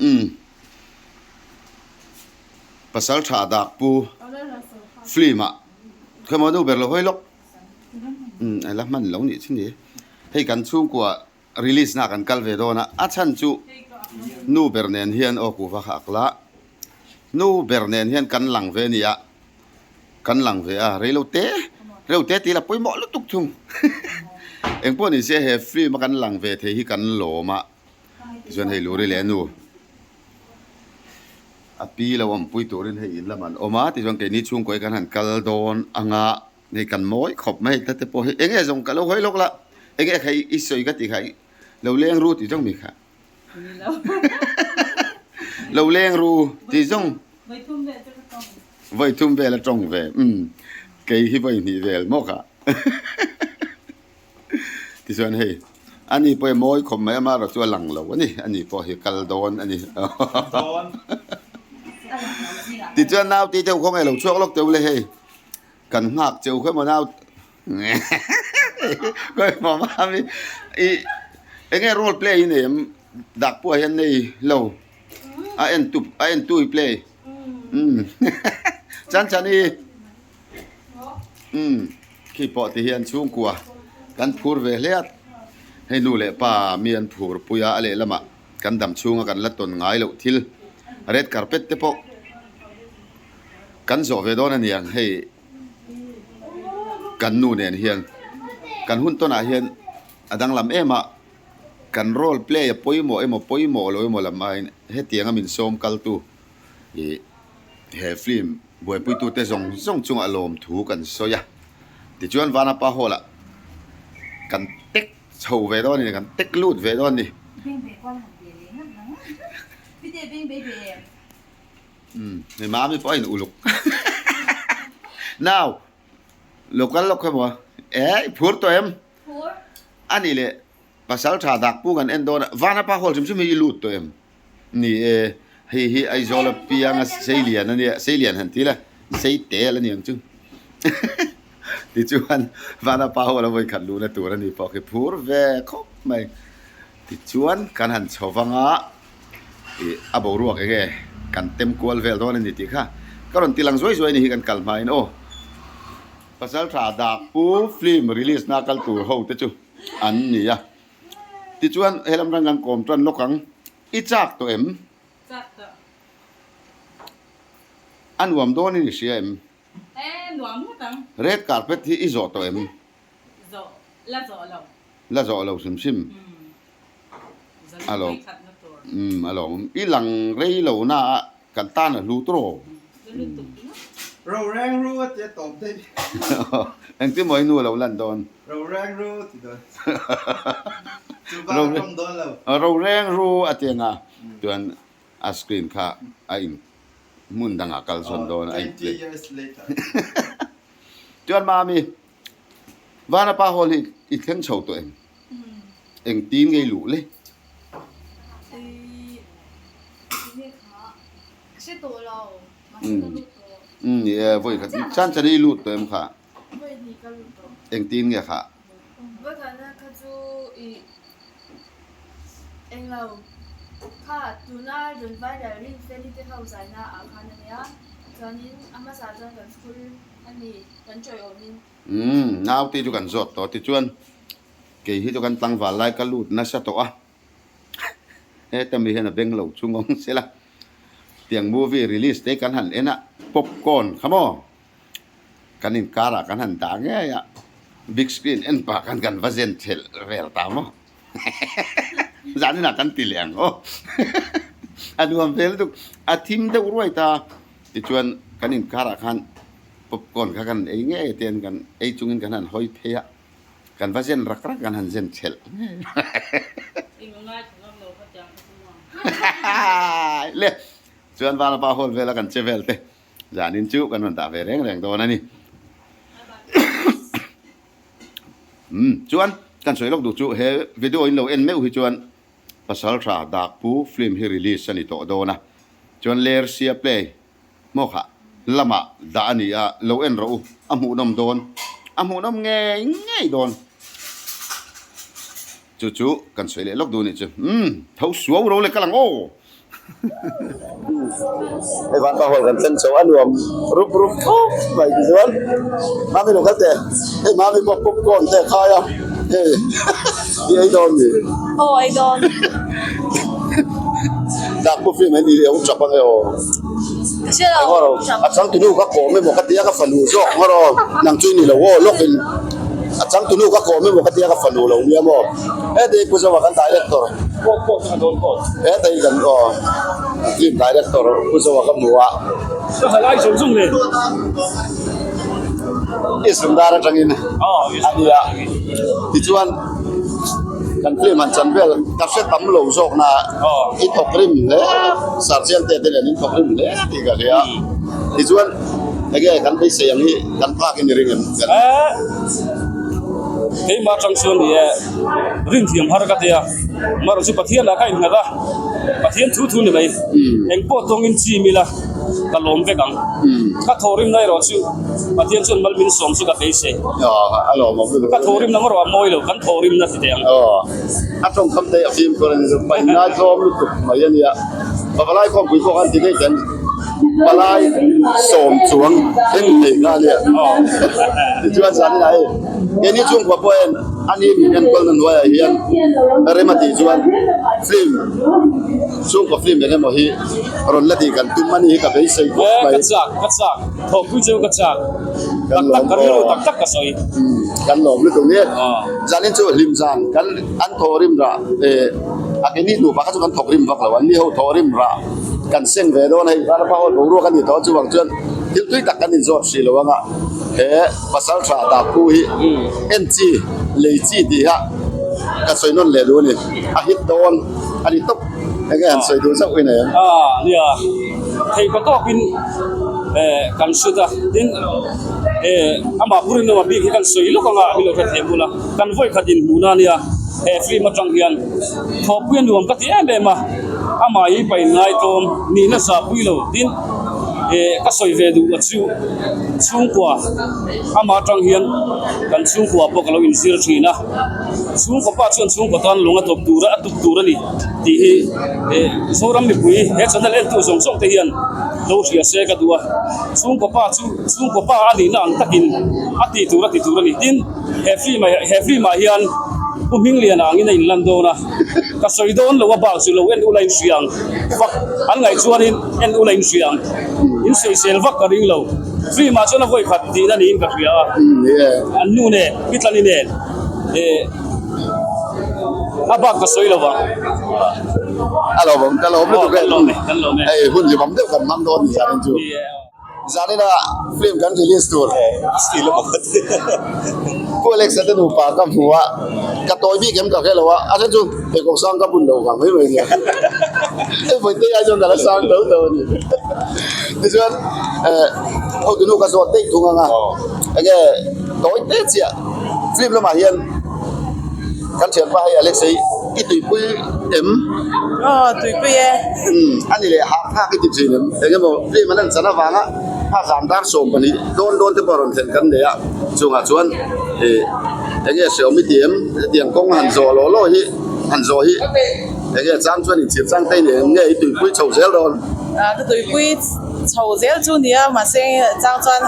Umm. Pasal tha dak pu film ah khawimaw nu ber lo hawi lawk. Umm a la hman lo nih chu ni. Hei kan chhungkua release na ah kan kal ve dawn a, a chhan chu nu ber nen hian aw kuhva kha a kal a, nu ber nen hian kan lang ve a ni a. Kan lang ve a, rei lo te, reu te tih la pawimawh lutuk thung. Engpawh ni se he film a kan lang ve thei hi kan lawm a, tichuan hei Luri leh a nu a pi lo awmpui turin hei in lam an awm a, tichuan keini chhungkaw hi kan han kal dawn anga hei kan mawi khawp mai hei te pawh hi enge zawng ka lo hawi lawk la, enge kha i sawi ka tih kha lo leng ru tih zawng mi kha. Lo leng ru tih zawng. Vawi thum vel a tawng ve. Umm kei hi vawi hnih vel maw kha. Tichuan hei ani pawh hi mawi khawp mai amaherawh chu a lang lo a ni. Ani pawh hi kal dawn a ni. Tichuan nau tih deuh khawnge lo chhuak lawk teuh le hei. Kan nghak cheu khaw emaw nau Khawi maw mami i enge role play i nei em dak pawh hian nei lo a en tu a en tu i play umm chan chan i umm khi pawh ti hian chhungkua kan phur ve hle a hei nu leh pa mi an phur pui a a lehlamah kan dam chhunga kan la tawn ngai loh thil red carpet te pawh kan zawh ve dawn a ni ang hei. Kan nu nen hian kan hun tawnah hian a danglam em a, kan role play a pawimawh emaw pawimawh lo emaw lam aiin hetianga min sawm kaltu ih he film buaipuitute zawng zawng chungah lawmthu kan sawi a. Tichuan Vanapa Hall ah kan tek chho ve dawn a ni, kan tek lut ve dawn a ni. Umm hei mami pawh a in uluk Nau lo kal lawk emaw e i phur tawh em? Phur. A nih leh pasal tha dak pu kan en dawn a Vanapa hall hrim hrim hi i lut tawh em? Ni e hei hi Aizawl a piang a Seilian a nia Seilian han ti la Seitel a ni ang chu Tichuan Vanapa hall a vawikhat luhna tur a ni pawh khi phur ve khawp mai Tichuan kan han chho vang a. Ih a boruak eng nge kan tem kual vel dawn a ni tih kha ka rawn ti lang zuai zuai a ni hi kan kal hmain aw. Pasal tha dak pu film release na kal tur ho te chu an ni a. Tichuan helam rang kan kawm tan lawk ang. I chak tawh em? Chak tawh. A nuam dawn in i hria em? E nuam ngawt ang. Red carpet hi i zawh tawh em? Zawh la zawh lo. La zawh lo hrim hrim. A lawm umm a lawm i lang rei lo na a kan tan a hlu tawh Ro reng ru a tia tawp daih. Engtin maw i nu a lo lan dawn? Ro reng ru a ti dawn. Chu bak a tawng dawn lo. Ro reng ru a ti anga chuan a screen kha a in hmun dangah kal sawn dawn a in 20 years later. Chuan mami Vanapa hall hi i thleng chho tawh em? Engtin nge i luh le? Umm ni e, vawi khat chan chan i lut tawh em kha? Engtin nge kha? Umm naute chu kan zawt tawh tichuan kei hi chu kan tlangval lai ka lut nasa tawh a, heta mi hian a beng lo chu ngawng sela tiang movie release te kan han en a popcorn kha maw kan inkar ah kan han dah ngei a big screen en pah khan kan va zen thelh vel ta maw zanin ah kan ti leh ang aw a nuam vel lutuk a thim deuh ruai ta tichuan kan inkar ah khan Popcorn kha kan ei ngei te an kan ei chungin kan han hawi phei a, kan va zen rak rak kan han zen thelh ngei. Le chuan Vanapa hall vela kan che vel te zanin chu kan rawn dah ve reng reng dawn a ni. Umm chuan kan sawi lawk duh chu he video in lo en meuh hi chuan Pasaltha Dakpu film hi release a ni tawh dawn a, chuan Lersia play Hmawk ah lamah dah a ni a, lo en rawh u, a hmuhnawm dawn, a hmuhnawm ngei ngei dawn. Chu chu kan sawi leh lawk duh a nih chu. Umm, tho suau ro leh kal ang aw. Hei vanpa hall kan thleng chho a nuam rup rup khawp mai tichuan mami lo kal teh hei mami pawh popcorn te a khai a hei i ei dawn mi? Aw ei dawn. Dak pawh film an i lo tap ange aw. Ka hre lo. A changtunu ka kawm emaw ka tia ka fanu zawk ngawr aw nang chu i ni lo aw lawk in a changtunu ka kawm emaw ka tia ka fanu lo nia maw. Heti Pu Zoa kan director heta hi kan aw film director Pu Zoa ka hmu a i sundar atangin a nia tichuan kan film han chan vel ka hre tam lo zawk na i thawk rim hle sarchiangte te nen in thawk rim hle tih ka hria tichuan enge kan beisei ang hi kan phak in i ring em. Keimah atang chuan ni e, rinthiam har ka tia, marawh chu Pathian ah ka innghat a, Pathian thu thu ni mai, engpawh tawngin chim ila ka lawm vek ang, ka thawhrimna erawh chu Pathian chuan mal min sawm chu ka beisei, ka thawhrimna erawh a mawi lo, kan thawhrimna ti teh ang. A tawngkam te a fimkhur a ni chu, paihna tlawm lutuk mai a nia, Pavalai khawmpui pawh khan ti daih ten. Palai sawm chuang thleng thei kha a nia. Tichuan zanin ah hei keini chhungkua pawh hian a ni min enkawlna hnuaiah hian rem a tih chuan film chhungkua film eng emaw hi rawn la tih kan tum a ni hi ka beisei khawp mai. Ka chak ka chak thawhpui chu ka chak tak tak ka rilru tak tak ka sawi. Kan lawm lutuk nia. Zanin chu hlim zan kan an thawh rim rah a keini nupa kha chu kan thawk rim vak lo an ni ho thawh rim rah. Kan seng ve dawn hei Vanapa Hall boruak a ni tawh chuvang chuan thil tui tak kan inzawt hrih lo anga he pasal tha dahpu hi en chi lei chi tih kha ka sawi nawn leh duh a ni a hit dawn a ni tawp enge han sawi duh zauh i nei ang. Ah nia thei pa tawkin eh kan shoot a tin eh amah burin lamah bik hi kan sawi lawk anga min lo hre thiam bul a kan vawi khat inhmuhna a nia he film atang hian thawhpui a nuam ka ti em em a. Amah hi pain ngaitlawm nihna zahpui lo tin eh ka sawi ve duh a chu chhungkua amah atang hian kan chhungkua pawh ka lo inzir thin a chhungkua pa chuan chhungkua tan lung a tawp tur a a tuk tur a ni tih hi eh Zoram mipui he channel entu zawng zawng te hian lo hria se ka duh a chhungkua pa chu chhungkua pa a nihna ang takin a tih tur a ti tur a ni tin he film ah he film ah hian Pu Hmingliana angin a inlan dawn a. Ka sawi dawn lo a bak chu lo en ula in hria ang vak an ngaih chuanin en ula in hria ang in sawisel vak ka ring lo film ah chuan a vawi khat tihna niin ka hria a an nu nen Pitlani nen eh a bak ka sawi lo vang. A lawm awm ka lawm lutuk e kan lawm e kan lawm e hei hun hlimawm deuh kan hmang dawn ni zanin chu Zanina film kan release tur Pu Alex-a te nupa ka hmu a, ka tawi bik em ka hre lo a, a hre chu pheikhawk sang ka bun lo vang mai mai nia. Hei vawi te ai chuan ka la sang tho tho a ni. Tichuan eh hotunu ka zawt daih thung ang a, enge tawi te chiah film lamah hian kan thianpa hei Alex-a hi i tuipui em? Aw tuipui e. Umm a ni leh hak hak i ti thin em? Eng emaw film an han chan avanga kha zan dar 12 dawn dawn te pawh rawn thlen kan nei a, chungah chuan ih eng nge hreawm i ti em? Hetiang kawng han zawh lawh lawh hi han zawh hi eng nge chang chuan inchhir chang te i nei em? Nge i tuipui chho zel dawn? Ka tuipui chho zel chu nia mahse chang chuan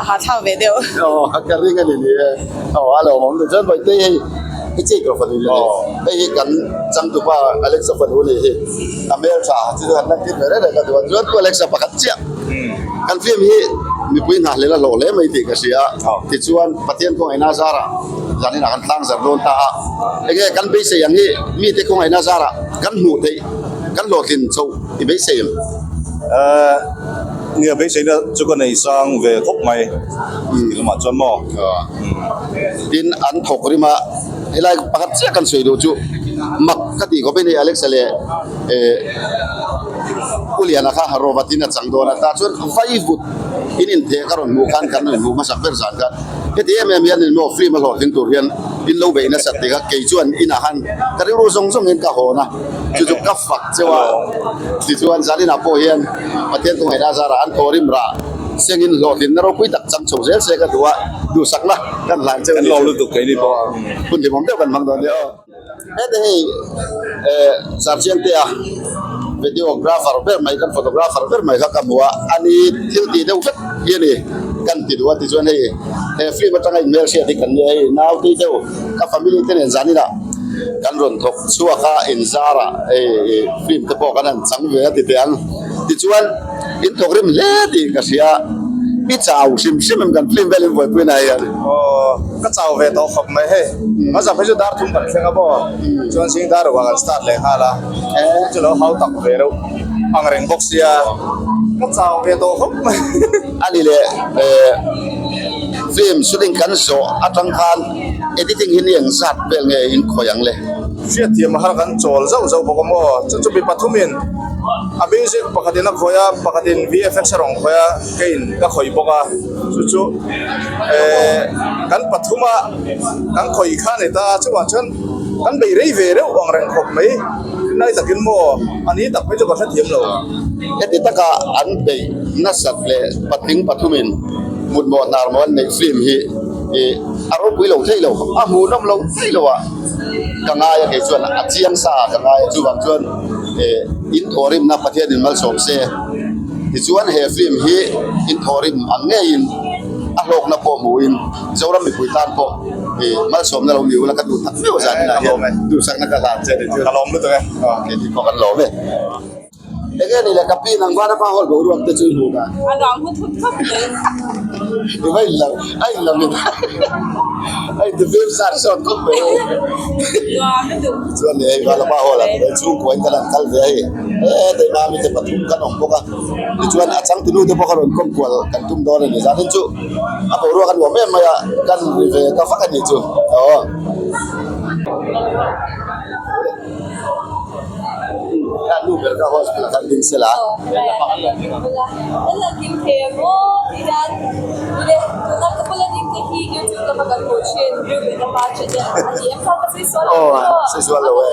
hahthlak ve deuh. Aw ka ring a ni ni e. Aw a lawmawm te chuan Vawite hei i chei tur fanu ila ni. Hei hi kan changtupa Alexa fanu a nih hi. A hmeltha chu chu han lan tir ve reng reng ka duh a. Chuan Pu Alexa pakhat chiah kan film hi mipui hna hlel a hlawh hle mai tih ka hria a. Tichuan Pathian khawngaihna zarah zanin ah kan tlang zar dawn ta a. Enge kan beisei ang hi mite khawngaihna zarah kan hmuh theih kan hlawhtlin chhoh i beisei em? Nia beiseina chu ka nei sang ve khawp mai tih lamah chuan maw. Tin an thawk rim a, helai pakhat chiah kan sawi duh chu mak ka tih khawp in hei Alexa leh eh U Liana kha Robert in a chang dawn a, tah chuan vai vut in intheh ka rawn hmuh khan kan rawn hmuh hmasak ber zan khan heti em em hian maw film a hlawhtling tur hian in lo beih nasat tih kha kei chuan inah khan ka rilru zawng zawng in ka hawn a. Chu chu ka fak cheu a, tichuan Zaninah pawh hian Pathian kawnghaihna zarah an thawrim rah sengin hlawhtlinna ropui tak chang chho zel se ka duh a, duhsakna kan hlan cheu a Kan ni lawm chu. lutuk keini pawh. Hun hlimawm deuh kan hmang dawn nia aw. Hete hei eh Zarchiangtea. Videographer ber mai kan photographer ber mai kha ka hmu a, ani thil tih deuh vek hi a ni kan ti duh a tichuan hei he film atanga inhmelhriat hi kan nia hei naute deuh ka family te nen zaninah kan rawn thawk chhuak a inzarah hei film te pawh kan han chang ve a ti teh ang tichuan in thawk rim hle tih ka hria i chau hrim hrim em kan film vel in buaipui na hian. Aw ka chau ve tawh khawp mai hei hmasa phei chu dar thum kan thleng a maw chuan zing dar ruah kan start leh nghal a. Chu lo hau tak ve reuh ang reng bawk sia ka chau ve tawh khawp mai. A ni leh film shooting kan zawh atang khan editing hi ni eng zat vel nge in khawi ang le? Hriatthiam a har kan chawl zauh zauh bawk a maw? Chu chu mi pathumin a music pakhatin a khawi a, pakhatin VFX a rawn khawi a, keiin ka khawi bawk a, chu chu kan pathuma kan khawi kha a ni ta a, chuvang chuan kan bei rei ve reuh ang reng khawp mai. Nai takin maw a ni tak mai chu ka hrethiam lo. Heti taka an beih nasat leh patling pathumin mutmawh hnar maw an neih film hi ih a ropui lo theih lo, a hmuhnawm lo theih lo ah ka ngai a kei chuan a chiang sa ah ka ngai a chuvang chuan ih in thawhrimna Pathianin malsawm se tichuan he film hi in thawhrim ang ngeiin a hlawkna pawh hmuhin Zoram mipui tan pawh i malsawmna lo ni ula ka duh tak meuh zan inah hian duhsakna ka hlan che ni chu. Ka lawm lutuk e. Kei ni pawh kan lawm e. Enge ni le ka pi nang vana pa hall boruak te chu i hmuh dan? A nuam hut hut khawp mai. I va in lo a in lo in a in ti fim sar sawt khawp mai. Nuam lutuk. Chuan ni hei vana pa hall ah chhungkua in kan han kal ve a hei he tei mami te pathum kan awm bawk a tichuan a changtunu te pawh kha rawn kawm kual kan tum dawn a ni zanin chu. A boruak a nuam em mai a, kan ri ve ta vak a nih chu aw. Kha nu ber kha hospital ah khan ding sela. Aw sawi sual lo e.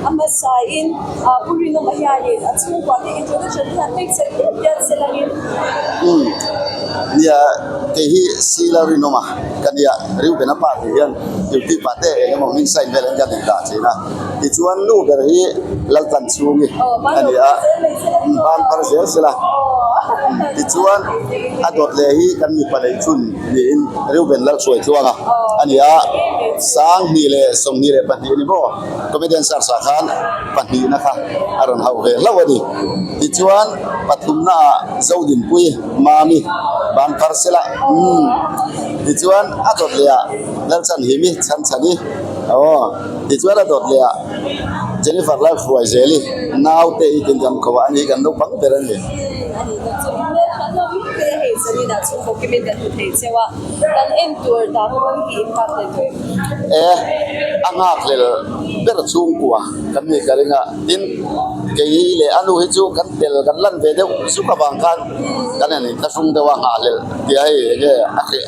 A hmasain Pu Rinawma hianin a chhungkua te introduction te hian hmeichhe pian pian se langin. Umm nia kei hi Sila Rinawma ka nia Reuben-a pa tih hian YouTube ah te eng emaw hming sign vel hian kan indah thin a tichuan nu ber hi Laltlanchhungi a ni a ban phar zel sela tichuan a dawt leh hi kan mipa neih chhun niin Reuben Lalhruaitluanga a ni a 2022 a ni maw. Comedian search ah khan pahnihna kha a rawn hauh ve hlauh a ni. Tichuan pathumna ah Zodinpui Mami ban phar sela umm tichuan a dawt leh ah Lalchanhimi Chhanchhani aw tichuan a dawt leh ah Jennifer Lalhruaizeli naute hi tin kan ko a ani hi kan naupang ber a ni. E a nghakhlel ber chhungkua kan nih ka ring a tin kei leh a nu hi chu kan tel kan lan ve deuh zuk avang khan kan han inthlahrung deuh a nghahhlelh tia hei enge a hreh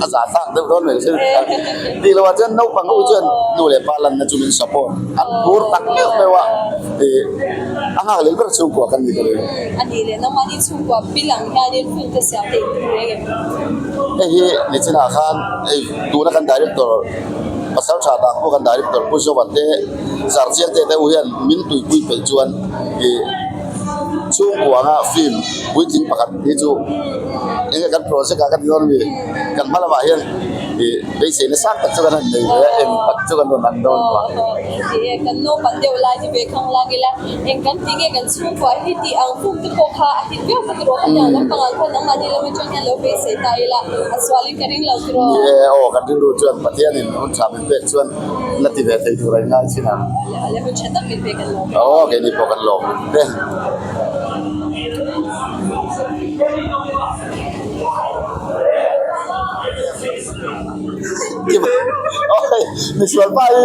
a zah thlak deuh dawn mai thil tih loh ah chuan naupang ho chuan nu leh pa lanna chu min support an phur tak meuh meuh a ih a nghakhlel ber chhungkua kan nih ka ring. Hei hi nichinah khan hei tuna kan director pasal tha tak pawh kan director Pu Zoa te Zarchiang te te u hian min tuipui peih chuan ih chhungkua anga film puitling pakhat hi chu enge kan project ah kan ti dawn a mi kan hma lamah hian ih beiseina sang tak chu kan han nei ve a eng tak chu kan rawn han dawn vang. Eng kan ti nge kan chhungkua hi tih ang fum te pawh kha a hit viau ka ti rawh. Hetiang lampang ah khan nangmahni lam atang hian lo beisei ta ila a sualin ka ring lo ti rawh. Ni e aw kan rilru chuan Pathianin hun tha min pek chuan la ti ve thei tur a ingai thin ang. Ale hun tha tak min pek kan lawm e. Aw keini pawh kan lawm e. Misual pa hi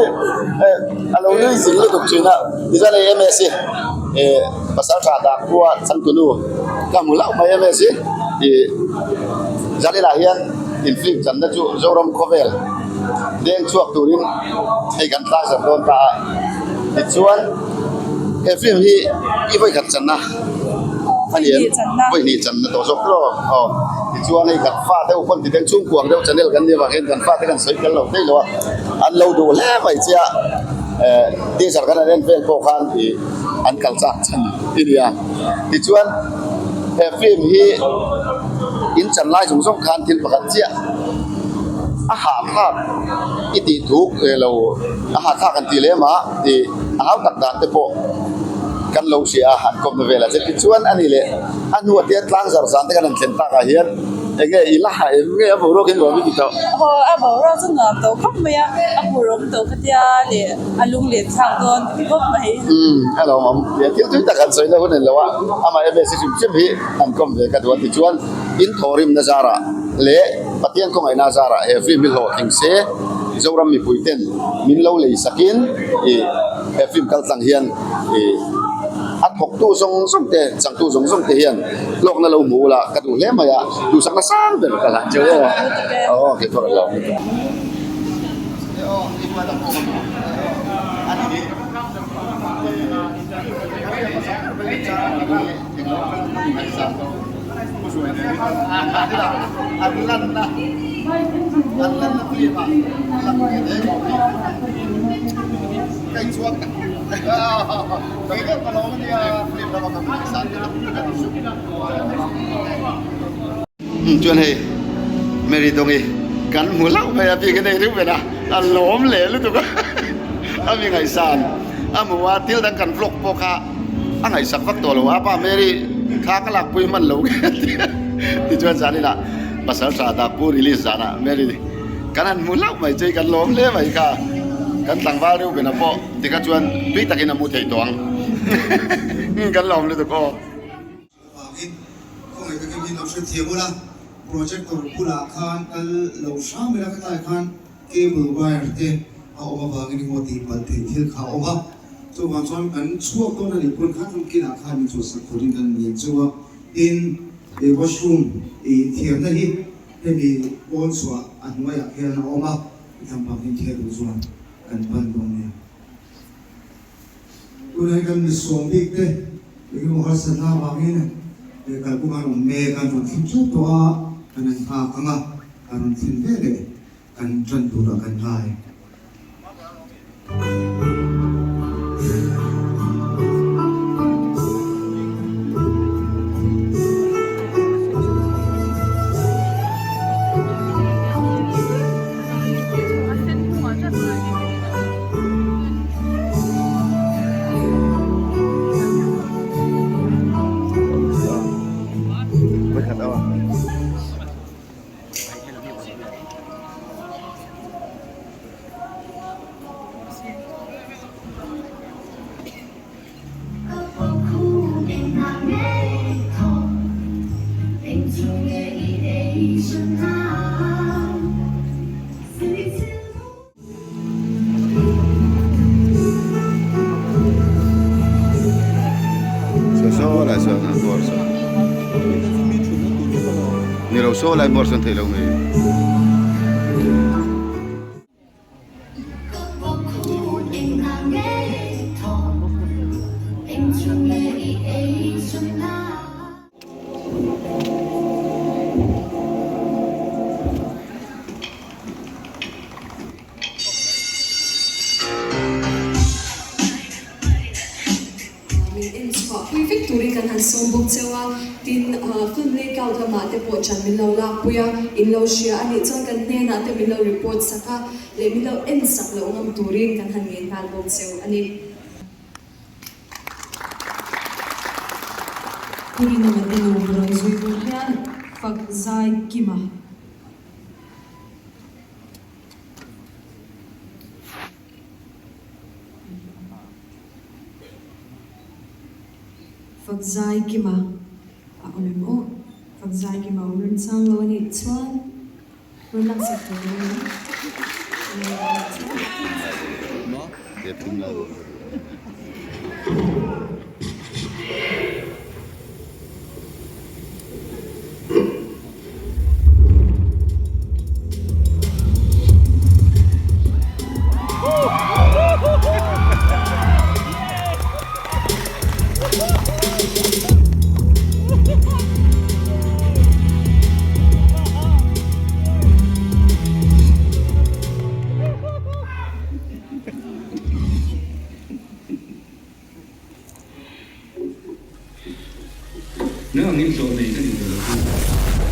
a lo nui zing lutuk thin a tichuan hei ms hi eh pasal tha dah khua changtunu ka hmu hlauh mai ms hi ih Jalila hian in film channa chu Zoram khawvel deng chhuak turin hei kan tlang zar dawn ta a tichuan he film hi i vawikhat channa. A ni em? Vawi hnih channa tawh zawk tawh aw. Tichuan hei kan fate ho pawn titeng chhungkuang deuh channel kan nih avang hian kan fate kan sawi tel lo thei lo a, an lo duh hle mai che a, eh teacher kan han en vel pawh khan ih an kal chak chhan i nia. Tichuan he film hi in chan lai zawng zawng khan thil pakhat chiah a hahthlak i tih thu eh lo a hahthlak an tih lem a ih a hau tak dan te pawh kan lo hria a han kawmna velah che tichuan a ni leh a hnua te tlang zar zan te kan han thlen takah hian eng nge i la ha em nge a boruak hi nuam i ti tawh. Aw a boruak chu nuam tawh khawp mai a, a hmurawm tawh ka tia leh a lung len thlak dawn ka ti khawp mai. Umm a lo awm tia thil tui tak han sawi na hun en lo a, amah MS hrim hrim hi han kawm ve ka duh a tichuan in thawhrimna zarah leh Pathian khawngaihna zarah he film hi hlawhtling se Zoram mipui ten min lo lei sakin ih he film kal tlang hian ih a thawktu zawng zawng te changtu zawng zawng te hian hlawkna lo hmu ula ka duh hle mai a duhsakna sang ber ka hlan cheu aw aw kei pawh ka lo. Chuan hei Mary Dawngi kan hmu hlauh mai a bik a nei reuh ven a a lawm leh lutuk a a mi ngaihsan a hmu a thil dang kan vlog pawh kha a ngaihsak vak tawh lo a pa Mary kha ka lakpui hman lo tichuan zaninah pasal tha Dakpu release zanah Mary kan han hmu hlauh mai che kan lawm hle mai kha kan tlangval reuh ven a pawh tikha chuan tui takin a mu thei tawh ang kan lawm lutuk aw. Avangin khawngaih takin min lo hrethiam ula, projector bulah khan kal lo hram ila ka tlai khan cable wire te a awm avangin emaw tih palh theih thil kha a awm a, chuvang chuan kan chhuak dawn a nih pawn kha tlum kinah khan min chhuahsak turin kan ngen cheu a, tin washroom ih thiamna hi hemi pawn chhuah a hnuaiah khian a awm a, lampang hi thiat duh chuan kan pan dawn nia. Tunah hian kan misawm bik te engemaw harsatna avangin he kalphung an awm mek an rawn thlen teuh tawh a, kan han nghak ang a, a rawn thlen ve leh kan tan turah kan ngai. Saw lai sawn an bawr sawn ni lo saw lai bawr sawn theih lo mai. Min en chhuah pui vek turin kan han sawm bawk cheu a, tin film layout lamah te pawh chan min lo lak pui a, in lo hria a nih chuan kan hnenah te min lo report sak a, leh min lo en sak loh ngam turin kan han ngen nghal bawk cheu a ni. Turin a mate nuam rawn zui tur hian fak zai kim a. Fak zai kim a a awm em aw? Fak zai kim a awm remchang lo a nih chuan rawn laksak tur a ni. Nang angin hlawh nei ka ni ve lo chu.